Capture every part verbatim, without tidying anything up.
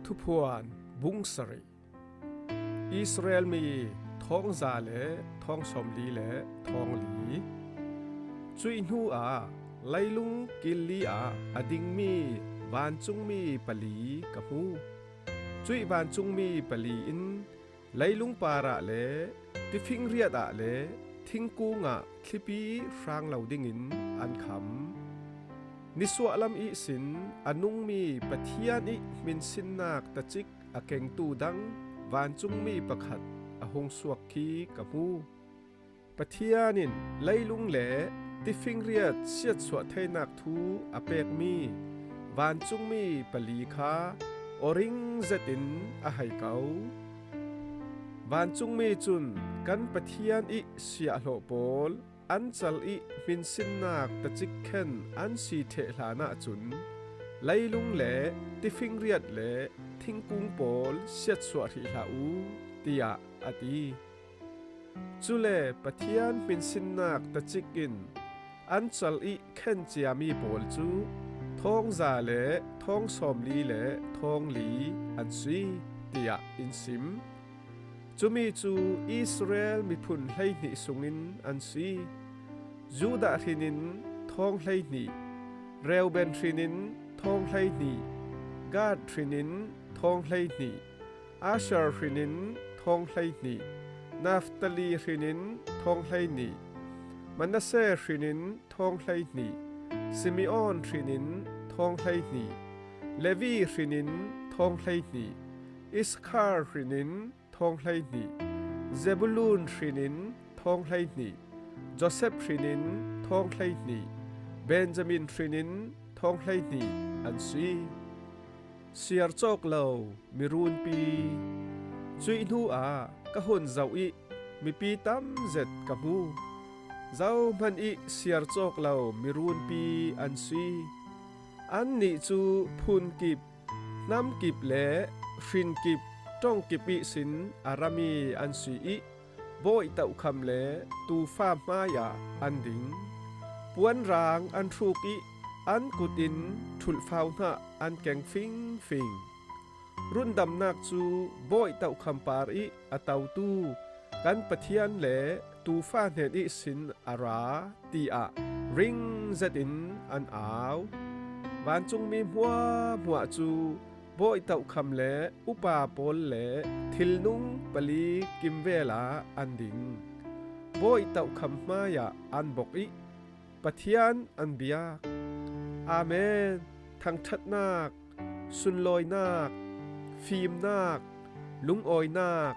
Thuphuan bung sarih. Israel mi thawng za le thawng sawmli le thawng li. Cuih hnu ah leilung kil li ah a dingmi vancungmi pali ka hmu. Cuih vancungmi pali in leilung parah le tifingriat ah le thingkung ah thlipi hrang lo dingin an kham. Nisuahlam ihsin a nungmi Pathian ih hminsinnak tacik a kengtu dang vancungmi pakhat a hung suak khi ka hmu. Pathian in leilung le tifingriat siatsuah theinak thu a pekmi vancungmi pali kha awring zetin a hei ko. Vancungmi cun kan Pathian ih siahhlawh pawl an cal ih hminsinnak tacik khen an si ṭheh hlanah cun leilung le tifingriat le thingkung pawl siatsuah hrih hlah u, tiah a ti. Cule Pathian hminsinnak tacik in an cal ih khen ciami pawl cu thawng za le thawng sawmli le thawng li an si, tiah in sim. Cumi cu Israel miphun hleihnih sungin an si. Judah hrinin thawng hleihnih, Reuben hrinin thawng hleihnih, Gad hrinin thawng hleihnih, Asher hrinin thawng hleihnih, Naftali hrinin thawng hleihnih, Manasseh hrinin thawng hleihnih, Simeon hrinin thawng hleihnih, Levi hrinin thawng hleihnih, Issachar hrinin thawng hleihnih, Zebulun hrinin thawng hleihnih, Josef hrinin thawng hleihnih, Benjamin hrinin thawng hleihnih an si. Siar cawk lo mirunpi. Cuih hnu ah ka hun zoh ih mipi tam zet ka hmu. Zohman ih siar cawk lo mirunpi an si. Annih cu phunkip, hnamkip le hrinkip, ṭongkip ihsin a rami an si ih bawi tohkham le tuufa hmaiah an ding. Puanrang an hruk ih an kut in ṭhulhfau hnah an keng fingfing. Rundamnak cu bawi tohkham par ih a totu kan Pathian le tuufa hnen ihsin a ra, tiah ring zetin an au. Vancungmi hmuahhmuah cu bawi tohkham le upa pawl le thilnung pali kimvel ah an ding. Bawi tohkham hmaiah an bok ih Pathian an biak. Amen. Thangṭhatnak, sunlawinak, fimnak, lungawinak,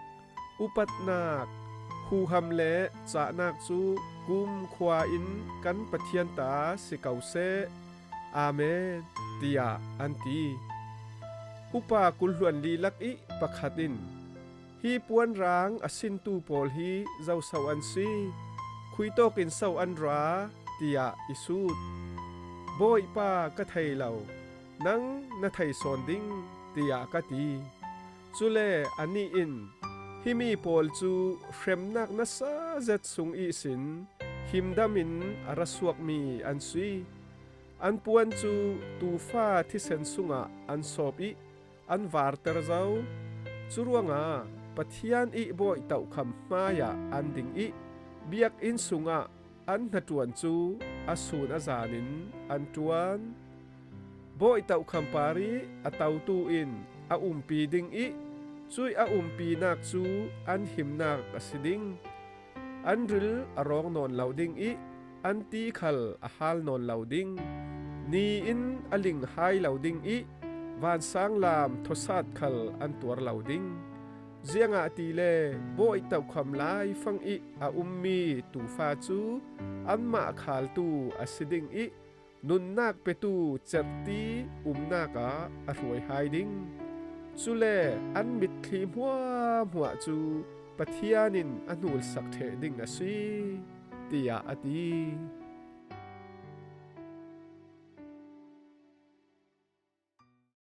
upatnak, huham le cahnak cu kumkhua in kan Pathian ta si ko seh. Amen, tiah an ti. Upa kulhluan li lak ih pakhat in, hi puanrang a sintu pawl hi zoso an si, khuitawk in so an ra, tiah i sut. Bawipa, ka thei lo, nang na thei sawn ding, tiah ka ti. Cule anih in, himi pawl cu hremnak nasa zet sung ihsin himdam in a ra suakmi an si. An puan cu tuufa thisen sungah an sawp ih an varter zo. Curuangah Pathian ih bawi tohkham hmaiah an ding ih biakinn sungah an hnaṭuan cu a sun a zan in an ṭuan. Bawi tohkham par ih a totu in a umpi ding ih cuih a umpinak cu an himnak a si ding. An ril a rawng nawn lo ding ih an ti khal a hal nawn lo ding. Ni in a ling hai lo ding ih vansanglam thawsat khal an tuar lo ding. Ziangahtile bawi tohkham laifang ih a ummi tuufa cu anmah khaltu a si ding ih nunnak petu cerhti umnak ah a hruai hai ding. Cule an mitthli hmuahhmuah cu Pathian in a hnulsak ṭheh ding a si, tiah a ti.